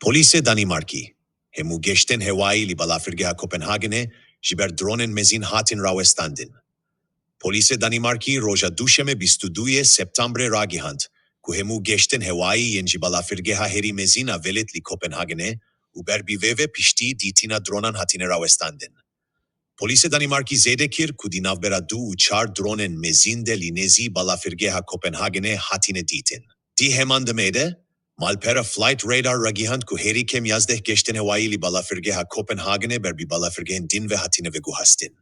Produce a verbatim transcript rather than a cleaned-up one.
Polîsê Danîmarkî: hemû geştên hewayî li balafirgeha Kopenhagenê ji ber dronên mezin hatin rawestandin. Polîsê Danîmarkî roja Duşemê bîst û duyê Septembrê ragihand ku hemû geştên hewayî yên ji balafirgeha herî mezin a Velet li Kopenhagenê û ber bi vê ve piştî dîtina dronan hatine rawestandin. Polîsê Danîmarkî zêde kir ku di navbera du û çar dronên mezin de li nêzî balafirgeha Kopenhagenê hatine dîtin. Di heman demê de, malpera Flight Radar ragihand ku herî kêm yazdeh geştên hewayî li balafirgeha Kopenhagenê ber bi balafirgehên din ve hatine veguhastin.